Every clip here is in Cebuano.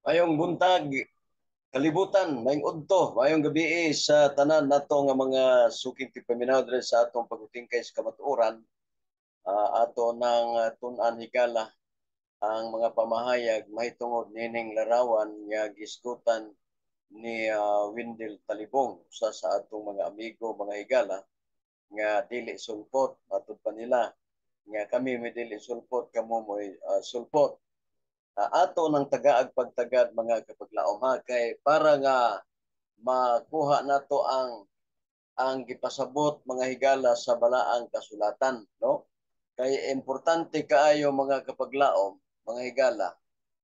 Mayong buntag, kalibutan, mayong udto, mayong gabi sa tanan nato nga mga suking tigpaminaw diri sa atong pagtingkay sa kamatuoran. Ato nang tun-an, higala, ang mga pamahayag mahitungod nining larawan nga gisgutan ni Wendell Talibong, usa sa atong mga amigo, mga higala, nga dili sulpot. Matud pa nila nga kami may dili sulpot, kamo mo'y sulpot. Ato ng tagaag pagtagad, mga kapaglaom, ha, kay para nga makuha nato ang gipasabot, mga higala, sa balaang kasulatan, no? Kay importante kaayo, mga kapaglaom, mga higala,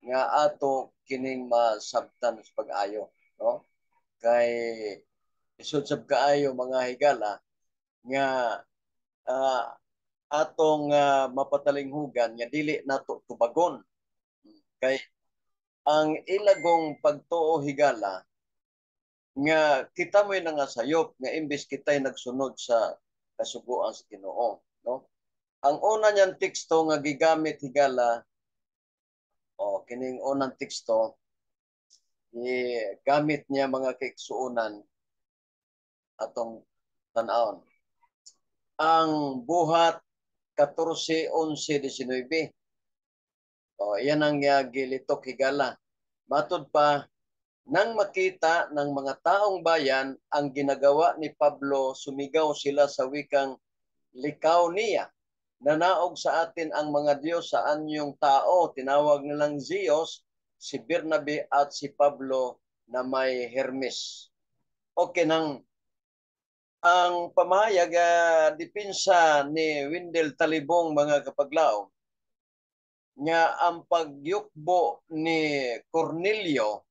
nga ato kining masabtan sa pag-ayo, no? Kay isod sab kaayo, mga higala, nga atong mapatalinghugan nga dili nato tubagon, kay ang ilagong pagtuo, higala, nga kita mo'y nangasayop nga imbes kita'y nagsunod sa kasuguan sa Ginoo, no? Ang una niyang teksto nga gigamit, higala, o kining unang teksto gigamit niya, mga kaigsuonan, atong tan-awon ang Buhat 14:11-19. O, yan ang gilitok, higala. Matod pa, nang makita ng mga taong bayan ang ginagawa ni Pablo, sumigaw sila sa wikang Likaonia, "Nanaog sa atin ang mga Diyos sa anyong tao." Tinawag nilang Zeus si Bernabe at si Pablo na may Hermes. Okay, nang ang pamahayag, depensa ni Wendell Talibong, mga kapaglaom, nga ang pagyukbo ni Cornelio,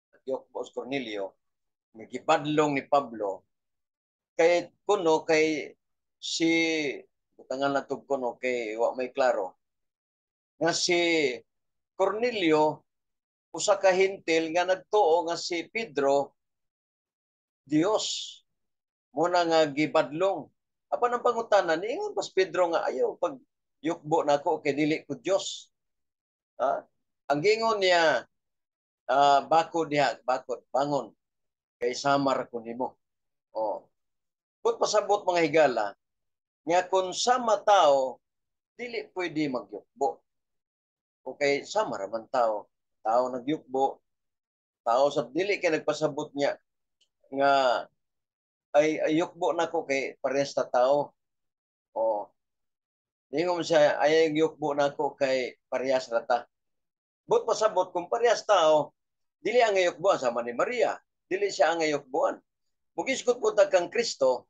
pagyukbo si Cornelio, nga gibadlong ni Pablo, kay kuno kay si butangan na tug kuno kay wa may klaro nga si Cornelio usa ka Hentil nga nagtuo nga si Pedro Dios, muna nga gibadlong. Apan ang pangutana, niingon pas Pedro nga ayaw pag yukbo nako kay dili ko Dios? Ha? Ang gingon niya, bakod diha, bakod, bangon kay samar ko nimo. Oh. Kung pasabot, mga higala, nga kung sama tao, dili pwede magyukbo. Okay, sama raman tao. Tao nagyukbo, tao sa dili kay nagpasabot niya nga ay ayukbo nako kay parehas ta tao. O ningon siya, ay yukbo nako kay parehas ra ta. But pasabot kung parehas tao, dili ang yukbo sama ni Maria, dili siya ang yukboan. Mugisgot po ta kang Kristo,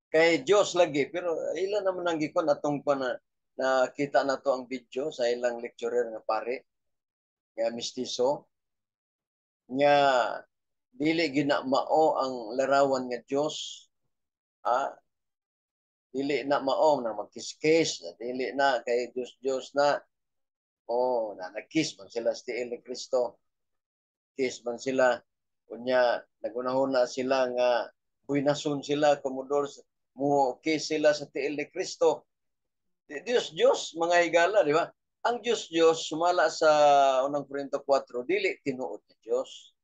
kay Dios lagi, pero ila naman ang gikon atong pa na nakita na to ang video sa ilang lecturer nga pare nga mistiso nga dili gina mao ang larawan nga Dios, dili na mao na magkiskis, dili na kay Dios Dios na. Oh, na nagkiss man sila sa tiil ni Kristo, kiss man sila, unya nagunahuna sila nga buinason sila komodor mo kiss sila sa tiil ni Kristo. Dios Dios, mga higala, di ba? Ang Dios Dios sumala sa Unang Korinto 4, dili tinuod ni Dios.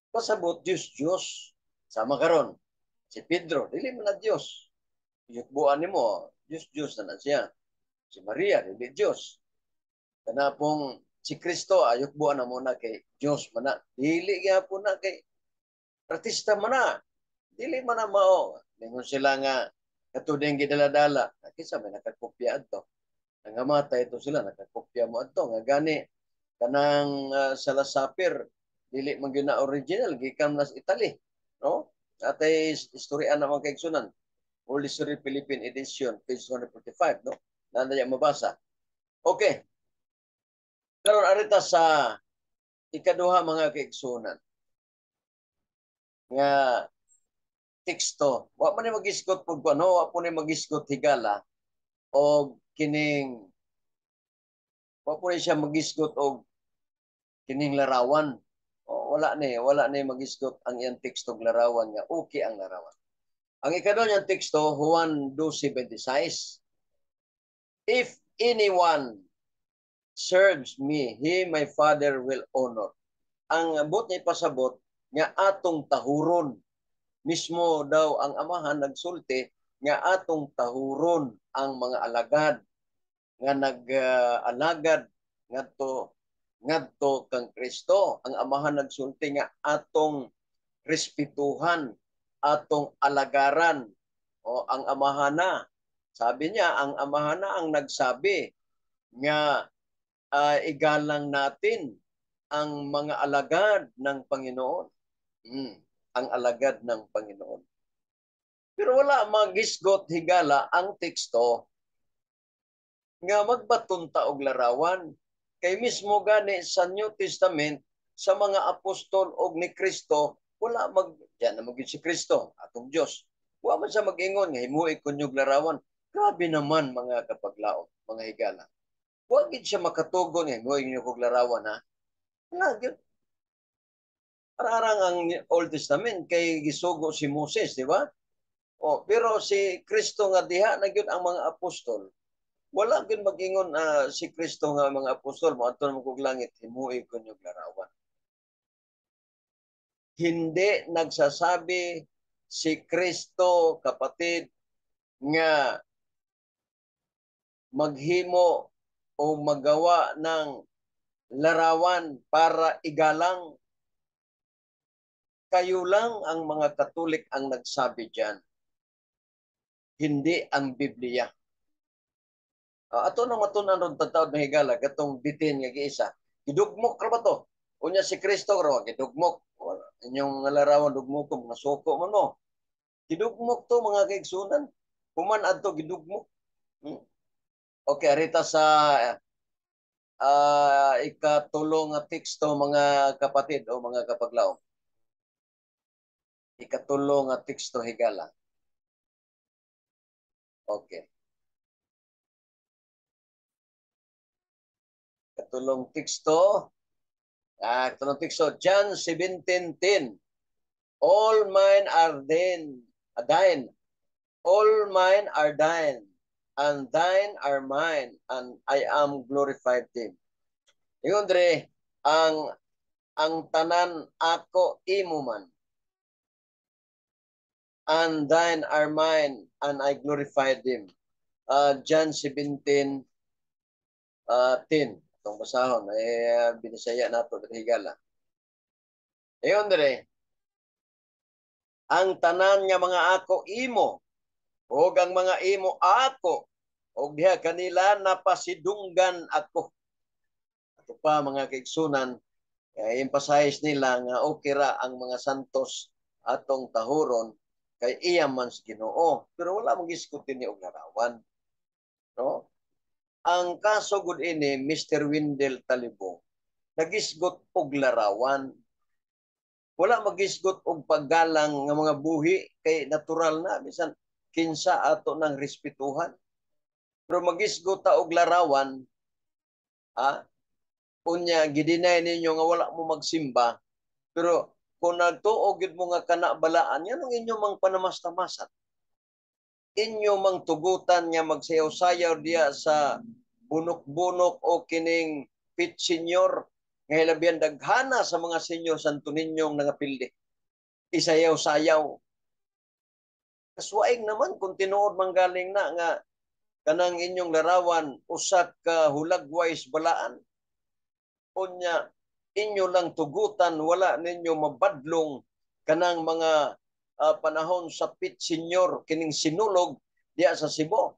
Pasabot Dios Dios sama karon si Pedro dili man na Dios. Yukbuan nimo, Dios Dios na na siya. Si Maria dili Dios. Kana pong si Kristo ayukbuan na mo na kay Dios man na. Dili gyapon na kay artista man na. Dili man na mao. Ningon sila nga katuding gidala-dala. Kinsa may nakakopya adto? Nangamatay ito sila, nakakopya mo adto nga gani kanang sa Last Supper dili man gyud na original, gikan na sa Italy, no? Atay istorya naman kay Sunan. World History Philippine Edition, page 245, no? Nandaya mabasa. Okay. Karon arita sa ikaduha, mga kaigsunan, nga teksto. Wa man ni magisgot pug ano, wa po ni magisgot, higala, og kining wa po ni siya magisgot og kining larawan. O, wala ni magisgot ang iyang teksto og larawan nga okay ang larawan. Ang ikaduha niyang teksto, Juan 12:26. If anyone Serves me, he my Father will honor. Ang buot niya ipasabot nga atong tahuron. Mismo daw ang Amahan nagsulti nga atong tahuron ang mga alagad nga nag-alagad ngadto ngadto kang Kristo. Ang Amahan nagsulti nga atong respetuhan, atong alagaran o ang Amahan na. Sabi niya, ang Amahan na ang nagsabi nga igalang natin ang mga alagad ng Panginoon. Ang alagad ng Panginoon. Pero wala magisgot, higala, ang teksto nga magbaton ta og larawan. Kay mismo gani sa New Testament, sa mga apostol og ni Kristo, wala mag diyan na magid si Kristo, atong Dios. Wa man siya mag-ingon nga himuoi ko ninyong larawan. Grabe naman, mga kapaglaom, mga higala. Wa gid siya makatugon nga himuoi ninyo kog larawan, ha. Wala gyud. Arang ang Old Testament kay gisugo si Moses, di ba? O, pero si Kristo nga diha na gyud ang mga apostol, wala gyud mag-ingon si Kristo nga mga apostol, moadto na kog langit, himuoi ko ninyong larawan. Hindi nagsasabi si Kristo, kapatid, nga maghimo o magawa ng larawan para igalang. Kayo lang ang mga Katolik ang nagsabi dyan. Hindi ang Biblia. Ato nang matunan ron tataod na, higala, katong bitin nga giisa. Gidugmok ra ba to? Unya si Kristo ra gidugmok. Inyong larawan dugmok ko, mga suko mo, no. Gidugmok to, mga kaigsunan. Human adto gidugmok. Okay, arita sa ikatulo nga teksto, mga kapatid o mga kapaglaom. Ikatulo nga teksto, higala. Okay. Katulong teksto. Katulong teksto. John 17:10. All mine are then, thine. All mine are thine, and thine are mine, and I am glorified them. Ingon dre, ang tanan ako imo man. And thine are mine, and I glorified them. John 17, 10. Itong basahon, eh, binisaya nato diri, higala. Ingon dre, ang tanan nga mga ako imo, ug ang mga imo ako, ug diha kanila napasidunggan ako. Ato pa, mga kaigsunan, eh, emphasize nila nga okay ra ang mga santos atong tahuron kay iya man sa Ginoo. Pero wala mong gisgutin ni og larawan. No? Ang kaso gud ini, Mr. Wendell Talibo, nagisgot og larawan. Wala magisgot og paggalang nga mga buhi kay natural na bisan kinsa ato nang respetuhan. Pero magisgot ta og larawan, unya gidinay ninyo nga wala mo magsimba, pero kung nagtuo gyud mo nga kana balaan, yan ang inyo mang panamastamasan. Inyo mang tugutan nga magsayaw-sayaw diya sa bunok-bunok o kining pit senior nga hilabihan daghana sa mga senior Santo Ninyong nangapildi. Isayaw-sayaw. Kaswaing naman kung tinuod manggaling na nga kanang inyong larawan usa ka hulagway balaan. Unya inyo lang tugutan, wala ninyo mabadlong kanang mga panahon sa pit senior kining sinulog diya sa Cebu.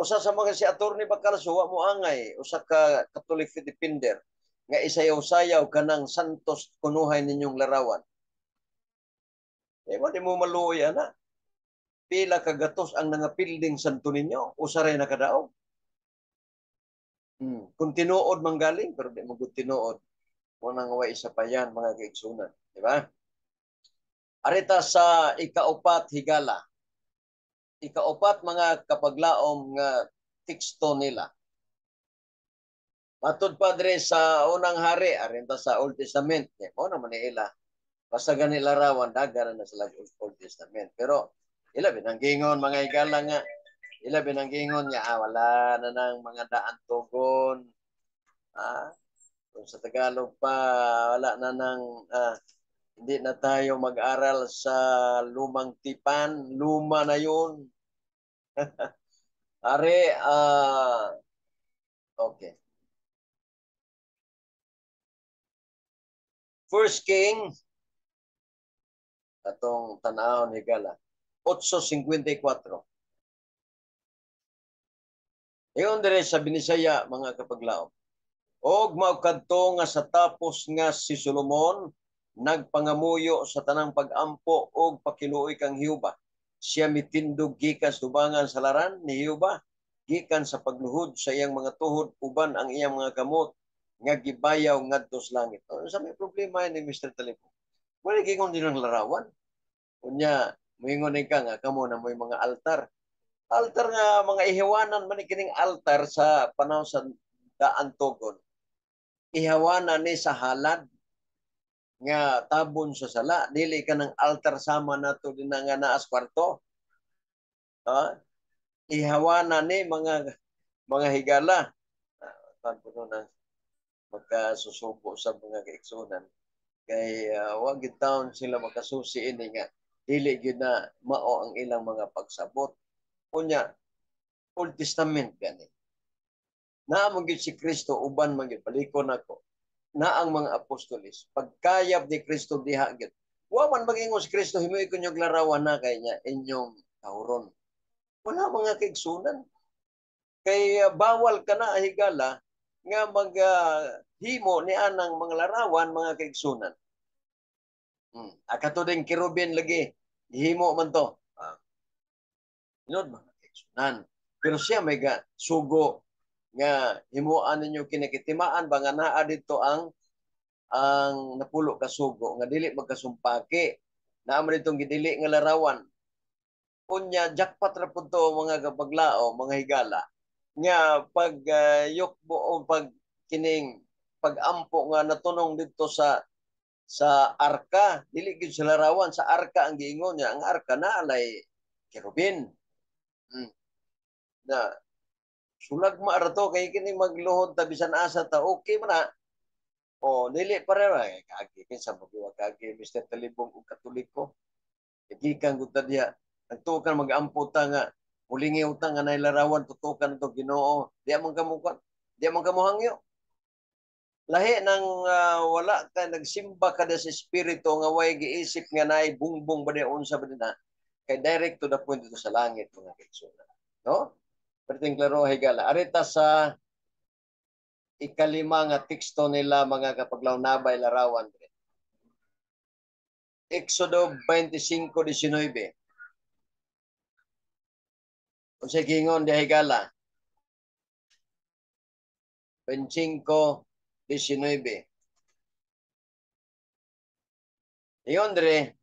Usa sa mga si Attorney Bacalso wa mo angay, usa ka Catholic defender nga isayaw-sayaw kanang santos kunuhay ninyong larawan. Eh mo di mo maluoy ana. Pila ka gatos ang nangapilding Santo Niño, usa ray nakadaog. Kung tinuod manggaling, pero di mo gud tinuod. Mo nang way isa pa yan, mga kaigsunan, di ba? Arita sa ikaupat, higala. Ikaupat, mga kapaglaom, nga teksto nila. Matod padre sa Unang Hari, arinta sa Old Testament, mo naman ni ila. Basta gani larawan, dagan na sila Old Testament. Pero ila binanggingon, mga higala, nga ila binanggingon nga wala na nang mga daan tugon. Ah, kung sa Tagalog pa, wala na nang hindi na tayo mag-aral sa Lumang Tipan, luma na yun. Are, okay. First King, atong tanawon higala, 8:54. Iyon dire sa Binisaya, mga kapaglaom. Og mao kadto nga sa tapos nga si Solomon nagpangamuyo sa tanang pag-ampo og pakiluoy kang Jehova, siya mitindog gikan sa tubangan sa laran ni Jehova, gikan sa pagluhod sa iyang mga tuhod uban ang iyang mga kamot nga gibayaw ngadto sa langit. Ano sa may problema ni Mr. Talipong? Wala gingon din ang larawan. Unya, moingon ka nga kamo na mo'y mga altar. Altar nga mga ihiwanan man kining altar sa panahon sa Daan Togon. Ihawanan ni sa halad nga tabon sa sala. Dili ka ng altar sama nato din nga naas kwarto. Ha? Ihawanan ni mga higala. Pagpuno na magkasusubo sa mga kaiksunan. Kay wag gid taon sila makasusi ini nga dili gyud na mao ang ilang mga pagsabot. Unya, Old Testament gani. Naa man gyud si Kristo uban man gyud, balikon nako. Na ang mga apostoles pagkayab ni Kristo diha gyud. Wa man magingon si Kristo, himuy ko inyong larawan na kay niya inyong tahuron. Wala mga kaigsunan. Kay bawal ka na higala nga maghimo ni anang mga larawan, mga kaigsunan. Akato din kerubin lagi gihimo man to. Inod mga kaigsunan. Pero siya may ga sugo nga himuan ninyo kinakitimaan ba nga naa didto ang napulo ka sugo nga dili magkasumpaki. Naa man ditong gidili nga larawan. Unya jackpot ra pud to, mga kapaglao, mga higala, nga pag yukbo o pag kining pagampo nga natunong didto sa arka, dili gyud sa larawan, sa arka ang giingon niya. Ang arka na alay kerubin. Na sulag ma ra to kay kini magluhod ta bisan asa ta, okay man na. O dili pare ra kagi kinsa mo kagi Mr. Talibong og Katoliko. Gikan gud ta diha. Nagtuo kan mag-ampo ta nga mulingiw ta nga nay larawan, tutukan to Ginoo. Di man kamo kan. Di man kamo hangyo. Lahi nang wala ka nagsimba ka sa espiritu nga way giisip nga naay bungbong ba di unsa ba di na, kay direct to the point dito sa langit, mga kaigsunan. No? Perting klaro, higala. Arita sa ikalima nga teksto nila, mga kapaglaw, nabay larawan. Exodo 25:19. Unsay gingon diha, higala? 25:19. Iyon dire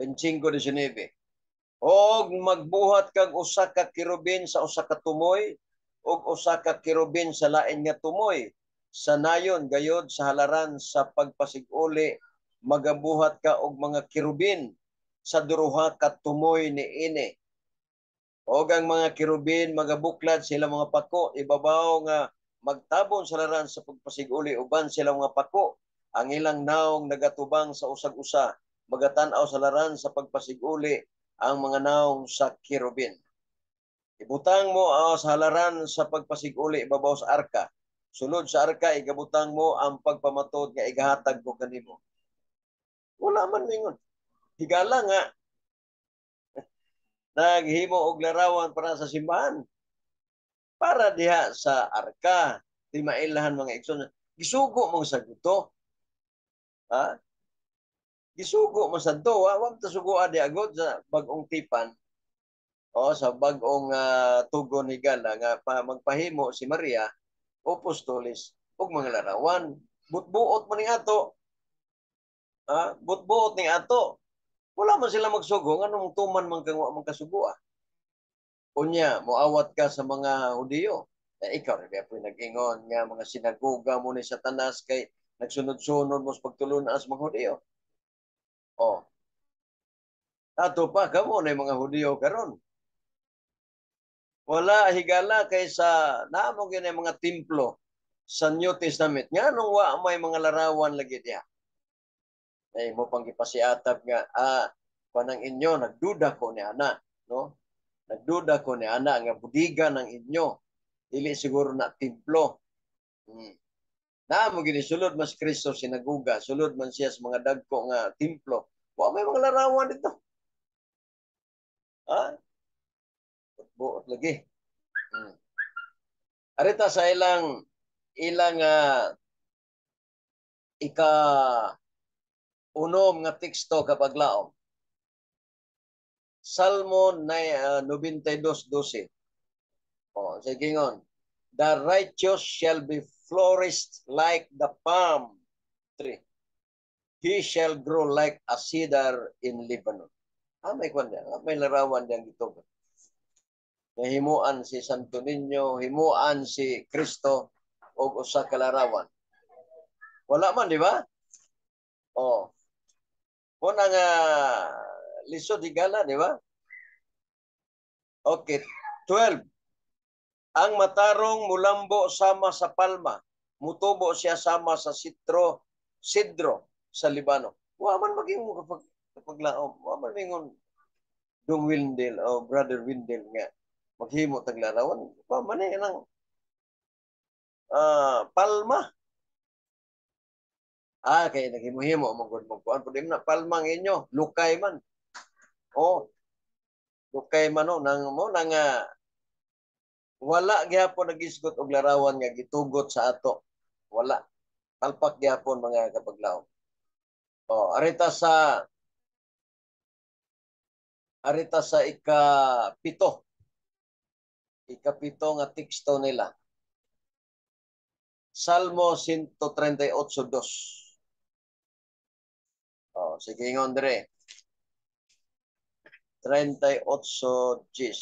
25:19. Og magbuhat kag usa ka kerubin sa usa ka tumoy ug usa ka kerubin sa lain nga tumoy sa nayon gayod sa halaran sa pagpasig-uli. Magabuhat ka og mga kerubin sa duruha ka tumoy niini. Og ang mga kerubin magabuklad sila mga pako ibabaw nga magtabon sa laran sa pagpasig-uli uban sila mga pako. Ang ilang naong nagatubang sa usag-usa, magatan-aw sa laran sa pagpasig-uli ang mga naong sa kerubin. Ibutang mo sa halaran sa pagpasiguli ibabaw sa arka. Sulod sa arka igabutang mo ang pagpamatod nga igahatag ko kanimo. Wala man mingon. Higala nga naghimo og larawan para sa simbahan. Para diha sa arka, di mailahan, mga igsoon. Gisugo mong saguto. Ha? Gisugo mo sa do, ha? Wag ta sugoa di agod sa bag-ong tipan o sa bag-ong tugon, higala, nga magpahimo si Maria o apostoles og mga larawan. Butbuot mo ning ato. Ha? Butbuot ning ato. Wala man sila magsugo, nganong tuman man kang wa man kasugoa? Unya, moawat ka sa mga Hudiyo. Eh, ikaw rin po nag-ingon nga mga sinagoga mo ni Satanas kay nagsunod-sunod mo sa pagtulunan sa mga Hudiyo. Oh. Ato pa kamo na mga Hudiyo karon. Wala, higala, kaysa naamo gini mga templo sa New Testament. Nganong wa may mga larawan lagi diha? Ay mo pang gipasiatab nga panang inyo, nagduda ko ni ana, no? Nagduda ko ni ana nga budiga ng inyo. Dili siguro na templo. Naamo gini, sulod mas Kristo sinaguga, sulod man siya sa mga dagko nga templo. Wa may mga larawan dito. Ha? Buot lagi. Arita sa ilang ilang ika unom nga teksto, kapaglaom. Salmo 92:12. Oh, sige ngon. "The righteous shall be flourished like the palm tree. He shall grow like a cedar in Lebanon." Ah, may kwan. Ah, may larawan diyan dito. Himuan si Santo Niño, himuan si Kristo og usa ka larawan. Wala man, di ba? Oh. Muna nga lisod, higala, di ba? Okay, 12. Ang matarong mulambo sama sa palma, mutubo siya sama sa sitro, sidro sa Libano. Wa man maging kapag kapaglaom, wa man mingon Dong Windel o Brother Windel nga maghimo tag larawan. Wa man eh nang palma. Ah, kay naghimo-himo mo gud mo kuan, pud na palma ang inyo, lukay man. Oh. Lukay man, no, nang mo nang wala gyapon nagisgot og larawan nga gitugot sa ato. Wala. Palpak gyapon, mga kapaglaom. Oh, arita sa ika-7. Ika-7 nga teksto nila. Salmo 138:2. Oh, sige ingon dire. 38 Gs.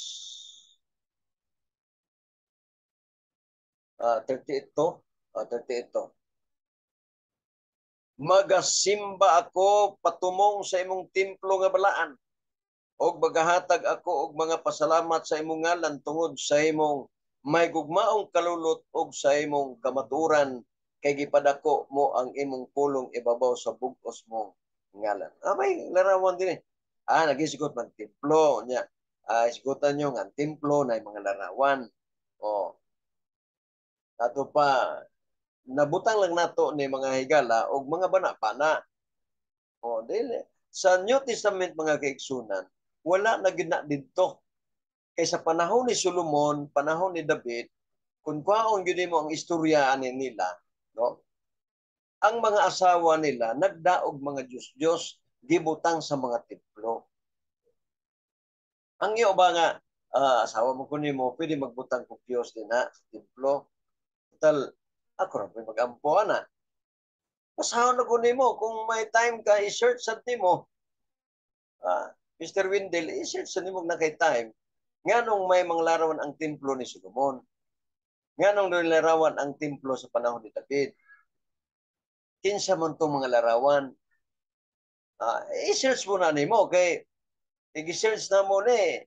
38, 38. Magasimba ako patumong sa imong templo nga balaan og magahatag ako og mga pasalamat sa imong ngalan tungod sa imong may gugmaong kalulot og sa imong kamatuoran, kay gipadako mo ang imong pulong ibabaw sa bug-os mong ngalan. Ah, may larawan din eh. Ah, nagisgot man templo niya. Ah, isgutan nyo nga templo na mga larawan. Oh. Ato pa nabutang lang nato ni, mga higala, og mga bana-bana. Oh, dili. Sa New Testament, mga kaigsunan, wala na gid na didto. Kay sa panahon ni Solomon, panahon ni David, kung kwaon gyud mo ang istorya ani nila, no? Ang mga asawa nila nagdaog mga Diyos-Diyos, gibutang sa mga templo. Ang iyo ba nga asawa mo kunin mo, pwede magbutang kog Diyos din na sa templo. Total, ako ra pwede magampo ana. Basahon na kunin mo kung may time ka, i-search sa nimo. Mr. Windel, i-search sa nimo na kay time. Nganong may mga larawan ang templo ni Solomon? Nganong doon larawan ang templo sa panahon ni David? Kinsa man tong mga larawan? I-search mo na nimo kay i-search na mo ni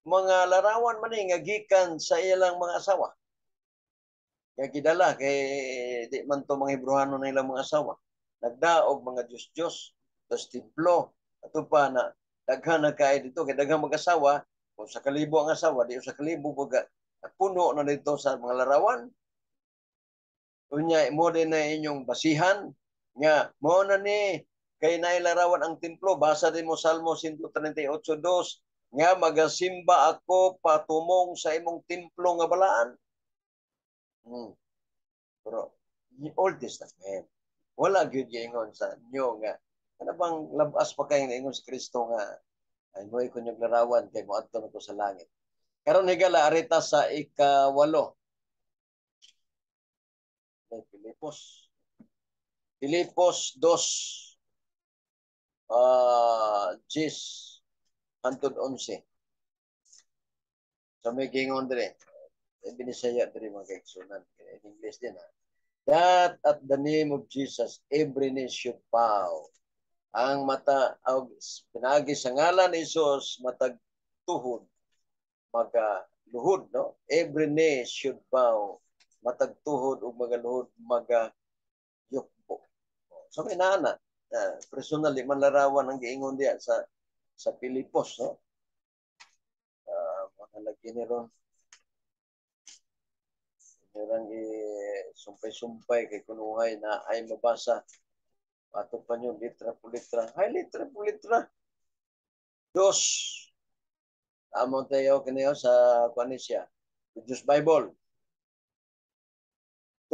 mga larawan man ni nga gikan sa ilang mga asawa. Nga gidala kay di man to mga Hebreohano na ilang mga asawa. Nagdaog mga Diyos-Diyos, tas templo, ato pa na daghan na kay dito kay daghang mag-asawa, kung sa kalibo ang asawa, di sa kalibo pag puno na dito sa mga larawan. Unya mo din na inyong basihan nga mo na ni kay nailarawan ang templo. Basa din mo Salmo 138:2 nga magasimba ako patumong sa imong templo nga balaan. Pero Old Testament, wala gyud giingon sa inyo nga ano bang labas pa kay ingon si Kristo nga ay mo ikunyog larawan kay moadto na ko sa langit. Karon, higala, arita sa ika-8. Filipos. Filipos 2 10 hantod 11. Sa may gingon dire. Eh, binisaya dire, mga kaigsunan. In English din ha. "That at the name of Jesus every knee should bow." Ang mata og pinagi sa ngalan ni Jesus matag tuhod magalupad. luhod, no? Every knee should bow, matag tuhod ug magaluhod, maga yukbo. So may naana, personally man larawan ang giingon diya sa Pilipos, no? Mga lagi ni ron. Merang sumpay-sumpay kay kunuhay na ay mabasa. Ato pa nyo, litra po litra. Ay, litra po litra. Dos. Amo tayo kaniyo sa kuan siya. Diyos Bible.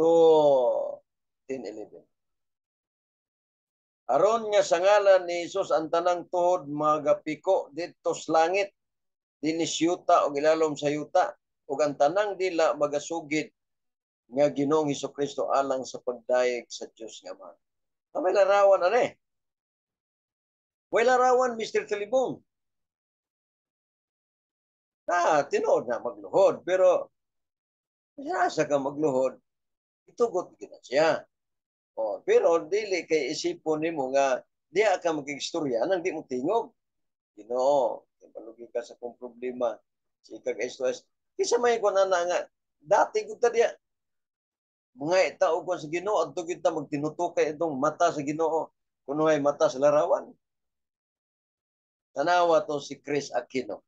2:10-11. Aron nga sa ngalan ni Jesus ang tanang tuhod magapiko didto sa langit, dinis yuta ug ilalom sa yuta, ug ang tanang dila magasugid nga Ginoong Hesukristo alang sa pagdayeg sa Dios nga Ama. May larawan ani. Way larawan, Mr. Talibong. Na tinuod na magluhod, pero asa ka magluhod, itugot gid siya. Oh, pero dili kay isipon nimo nga diha ka magigstorya nang di mo tingog. Ginoo, malugi ka sa kong problema. Si kag SOS. Kisa may ko na nga dati gud ta diya. Mga tao ko sa Ginoo adto kita magtinutukay itong mata sa Ginoo. Kunuhay mata sa larawan. Tanawa to si Chris Aquino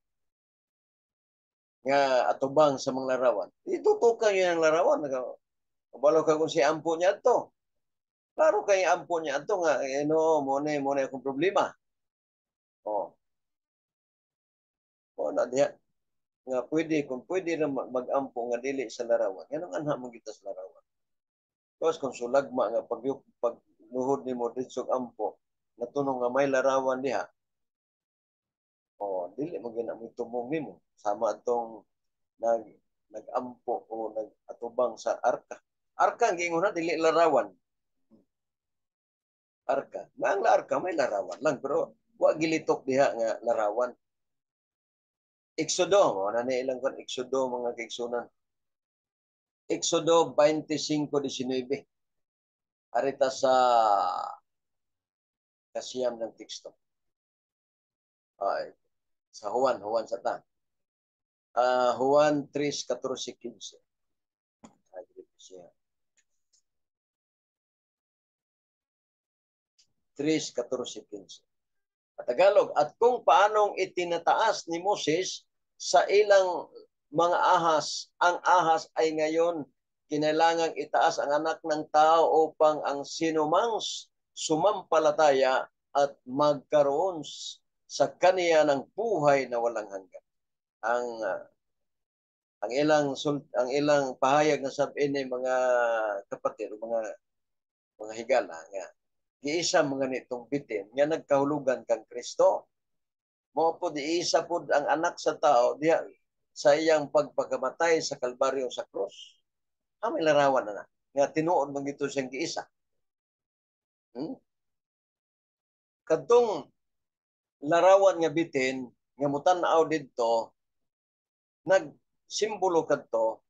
nga atubang sa mga larawan. Itutukan niya ang larawan. Kabalo ka kung si ampo niya ato. Klaro kay ampo niya ato nga, no, mo na akong problema. Oh. O na diha nga pwede, kung pwede na mag-ampo nga dili sa larawan. Nganong anha mo kita sa larawan? Tapos kung sulagma nga pag pagluhod nimo didto ampo, natunong nga may larawan diha. Oh, dili mo gina mo tumong nimo sama atong nag-ampo o nag-atubang sa arka. Arka ang giingon na dili larawan. Arka. Maang la arka may larawan lang pero wa gilitok diha nga larawan. Exodo, mo na ni ilang kon Exodo mga kaigsunan. Exodo 25:19. Arita sa kasiyam ng teksto. Ay, sa Juan, Juan sa ta. Juan 3:14-15. Ay, siya. 3:14-15. Tagalog, at kung paanong itinataas ni Moses sa ilang mga ahas, ang ahas ay ngayon kinailangang itaas ang anak ng tao upang ang sinumang sumampalataya at magkaroon sa kaniya ng buhay na walang hanggan. Ang ilang pahayag na sabihin ni mga kapatid o mga higala nga giisa mga nitong bitin nga nagkahulugan kang Kristo. Mao pod iisa pod ang anak sa tao diha sa iyang pagpakamatay sa Kalbaryo sa krus. Ah, may larawan na na nga tinuod man gito siyang giisa. Kadtong larawan nga bitin nga mutan-aw didto, nagsimbolo kadto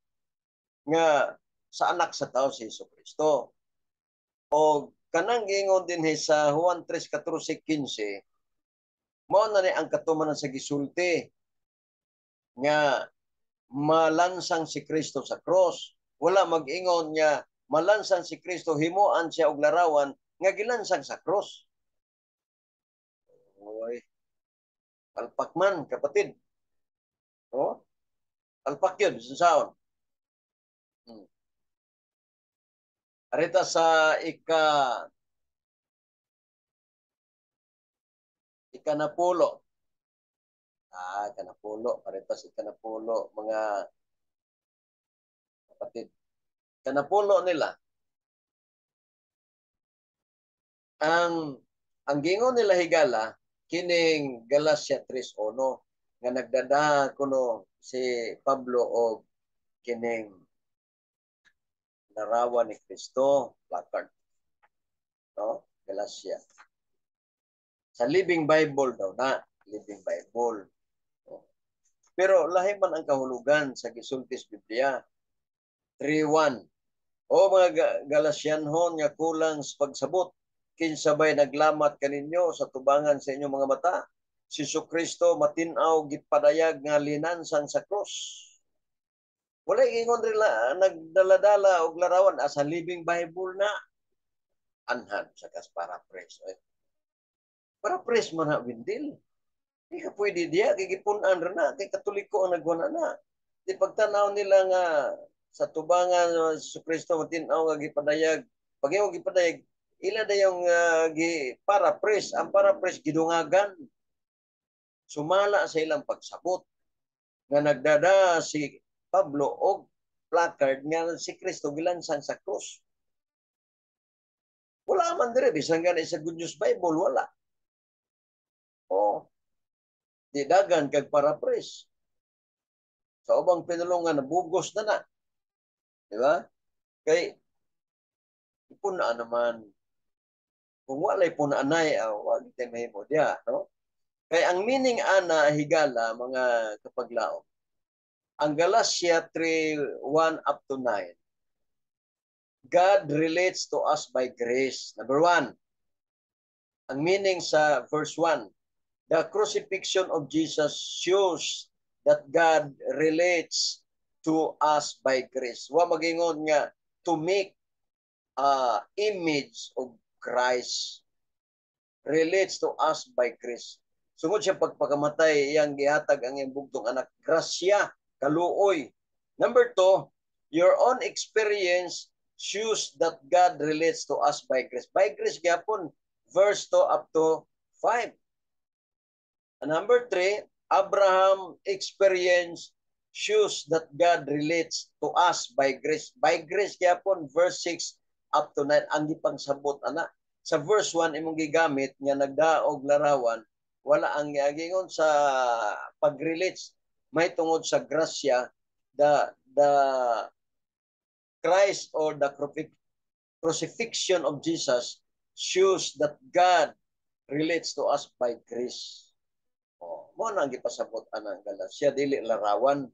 nga sa anak sa tao si Jesucristo. O kanang giingon dinhi sa Juan 3:14-15, mao na ni ang katumanan sa gisulti nga malansang si Kristo sa cross. Wala mag-ingon nga malansang si Kristo, himuan siya og larawan nga gilansang sa cross. Oy. Alpak man, kapatid. Oh? Alpak yun, saon. Arita sa ikanapulo. Ah, ikanapulo. Arita sa ikanapulo, mga kapatid. Ikanapulo nila. Ang gingon nila higala, kining Galatia 3:1 nga nagdada kuno si Pablo og kining larawan ni Kristo, placard. No? Galatia. Sa Living Bible daw na, Living Bible. No? Pero lahi man ang kahulugan sa gisulti sa Biblia. 3:1. O mga Galatianhon nga kulang sa pagsabot, kinsabay naglamat kaninyo sa tubangan sa inyong mga mata. Si Jesucristo matin-aw gipadayag nga linansang sa krus. Wala ingon rila nagdala-dala og larawan asa Living Bible na anhan sa kas paraphrase. Eh. Paraphrase man na Windel. Di ka pwede diya kay gipun-an ra na kay Katoliko ang nagwana na. Di pagtanaw nila nga sa tubangan sa Kristo matin-aw nga gipadayag. Pag imo gipadayag ila dayong gi paraphrase, ang paraphrase gidungagan. Sumala sa ilang pagsabot nga nagdada si Pablo og placard nga si Kristo gilansang sa krus. Wala man dire bisan gani sa Good News Bible wala. Oh. Di dagan kag paraphrase. Sa ubang pinulungan nabugos na na. Di ba? Kay puna naman kung walay puna-anay, wag tayo mahimo diya, no? Kay ang meaning ana higala mga kapaglaom. Ang Galatia 3:1 up to 9. God relates to us by grace. Number 1. Ang meaning sa verse 1, the crucifixion of Jesus shows that God relates to us by grace. Wa magingon nga to make image of Christ, relates to us by grace. Sungod siya pagpakamatay, iyang gihatag ang iyang bugtong anak. Grasya, kaluoy. Number 2, your own experience shows that God relates to us by grace. By grace gyapon, verse 2 up to 5. And number 3, Abraham experience shows that God relates to us by grace. By grace gyapon, verse 6 up to 9. Ang gipangsabot ana. Sa verse 1 imong gigamit nga nagdaog larawan, wala ang giingon sa pag-relate may tungod sa grasya, the Christ or the crucifixion of Jesus shows that God relates to us by grace. Oh, mo na ang gipasabot anang Galatia, dili larawan,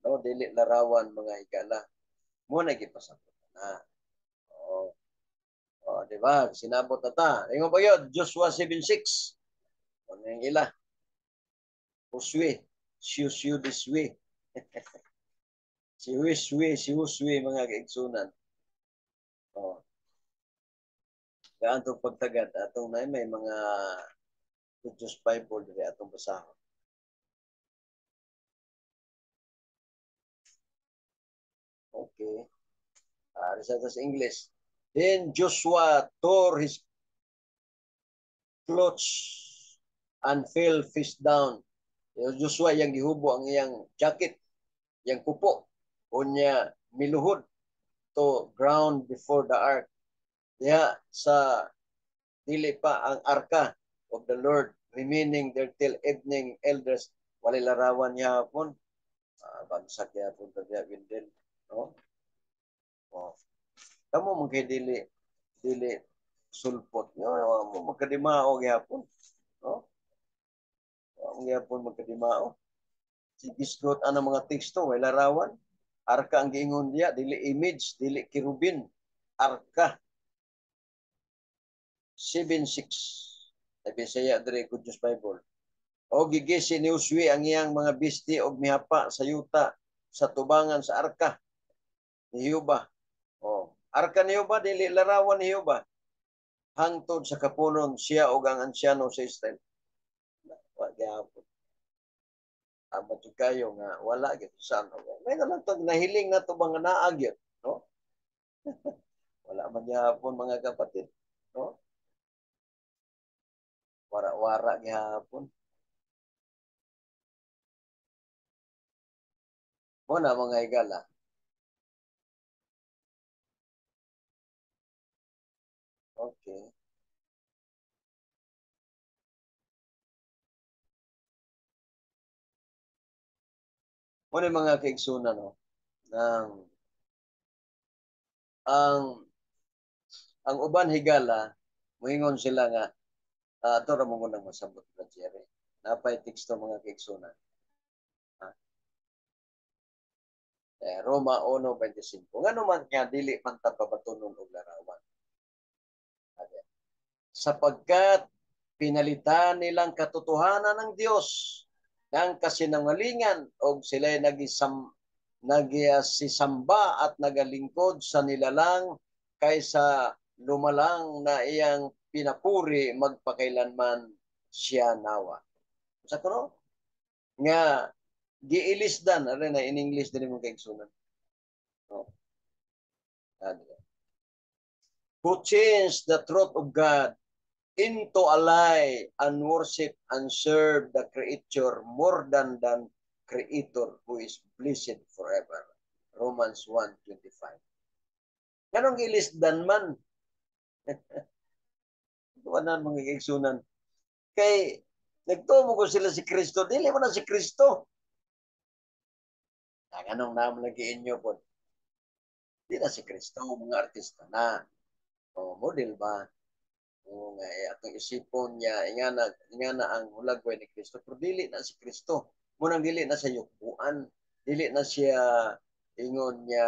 no, dili larawan mga higala. Mo na gipasabot na. Oh. Oh, di ba? Sinabot na ta. Ingon pa yun, Joshua 7:6. Ano yung ila? Josue, siu diswe. Si Wiswe, si Josue mga kaigsunan. Oh. Gaan itong pagtagad atong na may mga Good News Bible diri atong basahon. Okay. Recital sa English. Then Joshua tore his clothes and fell face down. Joshua yang gihubo ang iyang jacket, yang kupo. Unya miluhod to ground before the ark. Diha sa dili pa ang arka of the Lord remaining there till evening elders. Walay larawan niya hapon. Bagsak yapon ta diha Windel, no? Oh. Kamo man kay dili dili sulpot. No, mo magkadimao gyapon, no? Ang gyapon magkadimao. Si gisgot ang mga teksto, way larawan. Arka ang giingon diya, dili image, dili kerubin. Arka. 7:6. Ay Bisaya dire Good News Bible. O gigisi ni Josue ang iyang mga bisti og mihapa sa yuta sa tubangan sa arka ni Jehova. O, arka ni Jehova, dili larawan ni Jehova. Hangtod sa kapunon siya og ang ansyano sa Israel. Wa gyapon. Amat kayo nga wala gyud sa ano. May nalang tag nahiling na to mga naag yun, no? Wala man gyapon mga kapatid, no? Wara-wara gyapon. Mo na mga higala. Okay. Mo na mga kaigsunan, no? Nang ang uban higala, moingon sila nga ato ra mo nang masabot Brad Jerry. Napay teksto mga kaigsunan. Eh, Roma 1:25. Ngano man nga dili man ta pabatunon og larawan. Sapagkat pinalitan nilang katotohanan ng Dios ng kasinungalingan og sila'y Nagsisamba at nagalingkod sa nilalang kaysa lumalang na iyang pinapuri magpakailanman siya nawa. Sa kuno nga giilisdan are na in English din mong kaigsunan. Oh. Who changed the truth of God into a lie and worship and serve the creature more than Creator who is blessed forever. Romans 1:25. Nganong gilisdan man? Tuwanan, mga kaigsunan. Kay nagtuo ko sila si Kristo, dili mo na si Kristo. Anong naman lagi inyo po? Di na si Kristo, mga artista na. O, model ba? O, nga, eh, atong isipon niya, ingana ang hulagway ni Kristo. Pero dili na si Kristo. Munang dili na sa yukbuan. Dili na siya ingon niya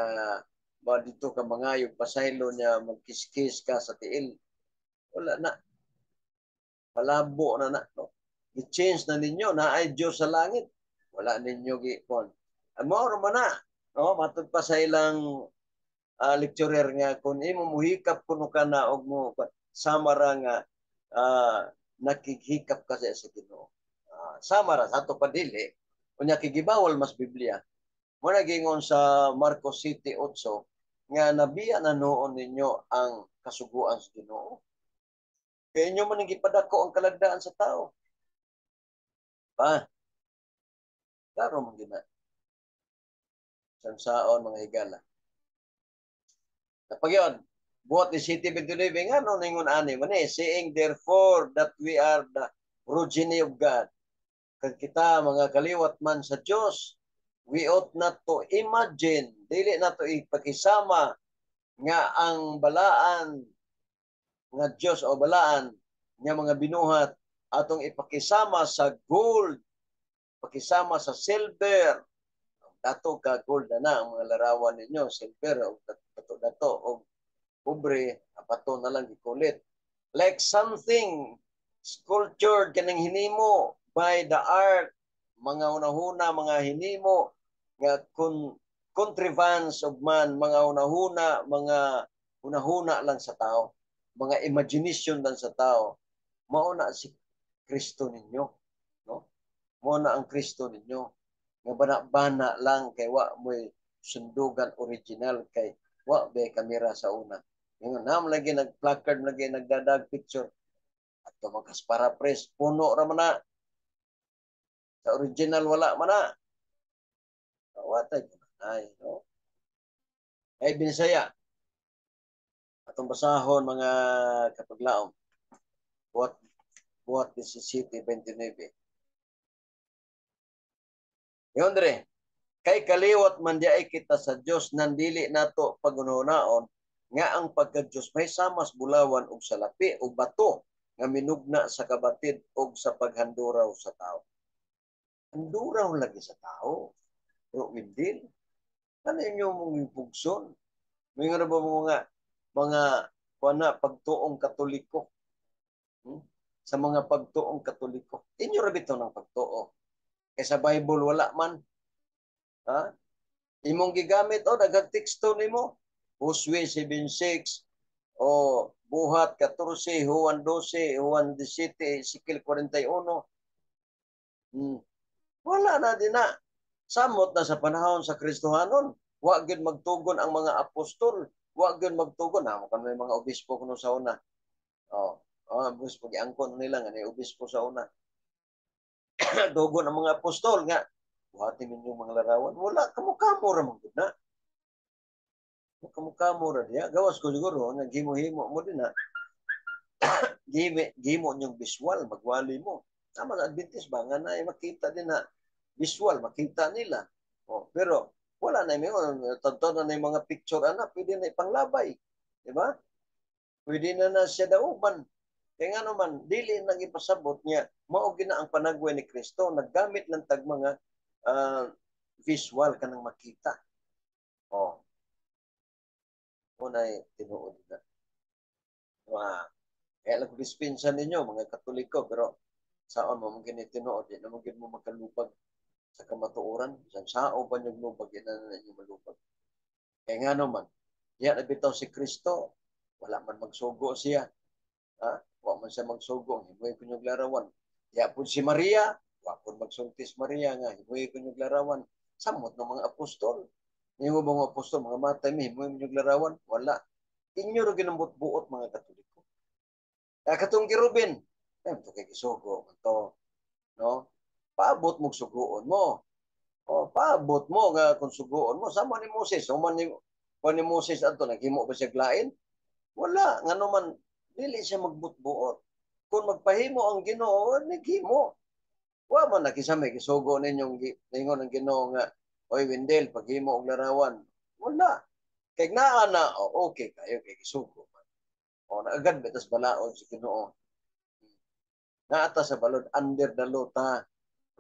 ba dito ka mga yung pasaylo niya, magkiskis ka sa tiil. Wala na. Palabo na na. No? I-change na ninyo na ay Diyos sa langit. Wala ninyo gi kon. Mao man na. No, matud pa sa ilang lecturer nga kung imo muhikap kuno ka na og mo samara nga nakighikap ka sa Ginoo. Samara sa ato pa dili. Unya kigibawal mas Biblia. Mo na gingon sa Marcos 7:8 nga nabiya na noon ninyo ang kasuguan sa Ginoo. Kaya inyo man gipadako ang kalagdaan sa tao. Pa. Klaro man gina. Sansaon, mga higala. Napagyon, buhat ni 7:29 nga no ningon ani man eh, "Seeing therefore that we are the progeny of God," kag kita mga kaliwat man sa Dios, "we ought not to imagine," dili na to ipakisama nga ang balaan nga Dios o balaan nga mga binuhat atong ipakisama sa gold, pakisama sa silver. Dato ka gold na na ang mga larawan ninyo, silver o dato-dato o pobre, apato na lang gikulit. "Like something sculptured," kaning hinimo "by the art," mga unahuna, mga hinimo nga "contrivance of man," mga unahuna, mga hunahuna lang sa tao, mga imagination lang sa tao. Mao na si Kristo ninyo, no? Mao na ang Kristo ninyo nga bana-bana lang kay wa mo'y sundugan original kay wa be kamera sa una. Ingon nam lagi nag-placard, lagi nagdadag picture ato magkaspara press, puno ra man na. Sa original wala man na. Watay ay, no? Ay Binisaya. Atong basahon, mga kapaglaom. Buhat buhat 17:29. Yon dire. Kay kaliwat man diay kita sa Dios, nandili nato pagunaon nga ang pagka-Dios may samas bulawan og salapi o bato nga minugna sa kabatid og sa paghanduraw sa tao. Handuraw lagi sa tao. Pero hindi. Ano inyo mong ipugson? May nga ba mga kuana pagtuong Katoliko? Sa mga pagtuong Katoliko. Inyo ra bitaw ng pagtuo. Kay sa Bible wala man. Ha? Imong gigamit o daghang teksto nimo. Josue 7:6 o Buhat 14, Juan 12, Juan 17, Ezekiel 41. Wala na din na. Samot na sa panahon sa Kristohanon. Wa gyud magtugon ang mga apostol. Wa gyud magtugon. Ha, kan may mga obispo kuno sa una. Oh, oh, obispo giangkon nila nga ni obispo sa una. Dugon ang mga apostol nga buhatin ninyo mga larawan. Wala, kamo-kamo ra man gud na. Kamo-kamo ra diya. Gawas ko siguro nga gimo-himo mo din na. Gimo niyong visual, magwali mo. Tama sa Adventist ba nga na makita din na visual, makita nila. Oh, pero wala na yung tadto na yung mga picture ana, pwede na ipanglabay. Di ba? Pwede na na siya dauban. Kaya nga naman, dili nang ipasabot niya, mao gina ang panagway ni Kristo, naggamit lang tag mga visual kanang makita. Oh. Unay tinuod na. Wa kaya lang dispensa ninyo mga Katoliko, pero saan mo mong tinuod, di na mo mo makalubag. Sa kamatuoran, bisan sao pa niyong lubag, ina na inyo malubag. Kaya nga naman, diya na bitaw si Kristo, wala man magsugo siya. Ha? Wa man siya magsugo, himoy ko niyong larawan. Diya po si Maria, wa po magsulti si Maria nga, himoy ko niyong larawan. Samot ng mga apostol. Ningo ba mga apostol, mga matay, himoy mo niyong larawan? Wala. Inyo ro ginambot-buot mga Katoliko. Kaya katong Kirubin, ay, ito kay gisugo, ito, no? Paabot mo suguon mo. O, paabot mo nga kung suguon mo. Sama ni Moses, sama ni Moses ato, naghimo ba siya glain? Wala, ngano man, dili siya magbutbuot. Kung magpahimo ang Ginoo, naghimo. Wa man nakisame gisugo ninyong ningon ang Ginoo nga, oy Wendell, paghimo og larawan. Wala. Kay naa na, oh, okay kayo kay gisugo man. O naagad betas balaod si Ginoo. Naata sa balod under the law ta.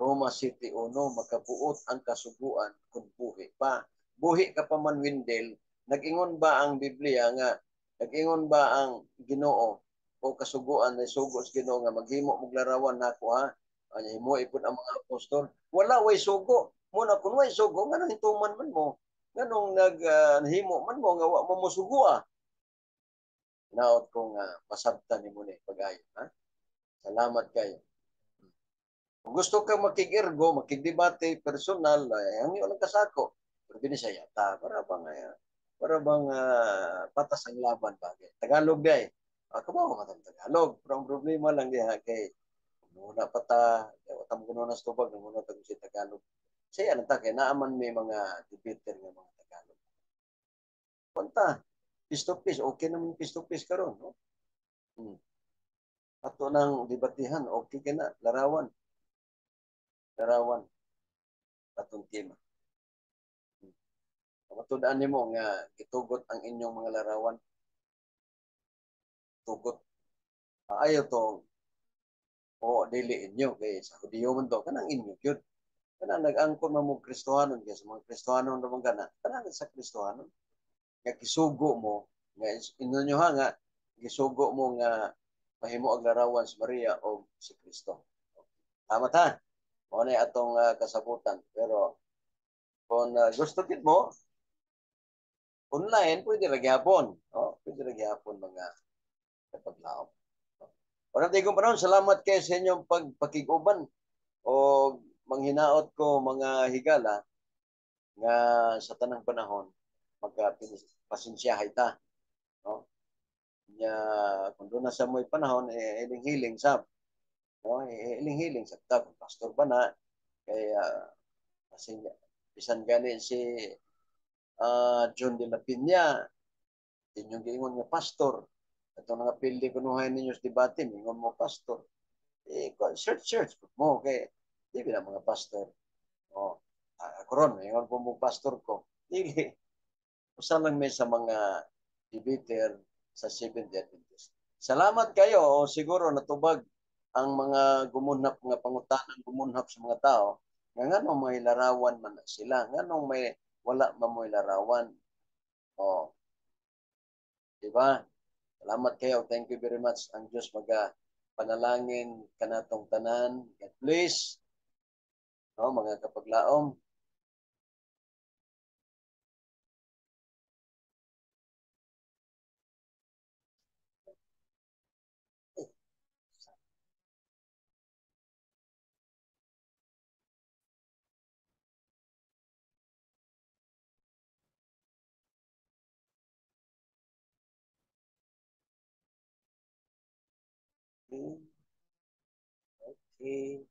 Roma City 1, makabuot ang kasuguan kung buhi pa. Buhi ka pa man, Wendell, nag-ingon ba ang Biblia nga, nag-ingon ba ang Ginoo o kasuguan na sugo sa Ginoo nga maghimo og larawan nako ha? Anya himo ipon ang mga apostol. Wala way sugo. Muna kung way sugo, nganong hituman man mo? Nganong naghimo man mo nga wa mo mosugo ah? Naot ko nga masabtan nimo ni pag-ayo, ha? Salamat kayo. Kung gusto ka makig-ergo, makig-debate personal, ay ang iyo lang kasako. Pero binisaya ta, para bang patas ang laban bagay. Tagalog di ay. Kabaw ka man Tagalog. Pero ang problema lang diha kay muna pa ta, wa ta mo na sa tubag, muna ta si Tagalog. Siya lang ta kay naaman may mga debater nga mga Tagalog. Punta, face to face, okay naman face to face karon, no? Ato nang debatihan, okay ka na, larawan. Larawan. Atong tema. Matud-an nimo nga gitugot ang inyong mga larawan. Tugot. Ayaw to. O dili inyo kay sa Hudiyo man to kanang inyo gyud. Kanang nag-angkon man mo Kristohanon kay sa mga Kristohanon ra man kana. Kanang sa Kristohanon nga gisugo mo nga inyo ha nga gisugo mo nga mahimo ang larawan si Maria o si Kristo. Tama ta. Mao na atong kasabutan, pero kung gusto gid mo online pwede ra gyapon, no? Pwede ra gyapon mga kapaglaom. Wala tayong panahon, salamat kay sa inyong pagpakig-uban o manghinaot ko mga higala nga sa tanang panahon magpasensyahay ta, no? Nya kung doon na sa mo'y panahon hiling-hiling sab, no? Hiling-hiling sab ta kung pastor ba na kay bisan gani si John de la Peña inyong giingon nga pastor. Atong nga pildi kunuhay ninyo sa debate, mingon mo pastor. Eh, search mo kay di ba mga pastor. Oh, ako ron, mingon po mo pastor ko. Dili. Usa lang may sa mga debater sa Seventh-day Adventist. Salamat kayo. O, siguro natubag ang mga gumunhap nga pangutanan, gumunhap sa mga tao. Nga nganong may larawan man na sila, nganong may wala man mo'y larawan. Oh. Diba? Salamat kayo. Thank you very much. Ang Diyos maga panalangin kanatong tanan. God bless. No, mga kapaglaom. Okay.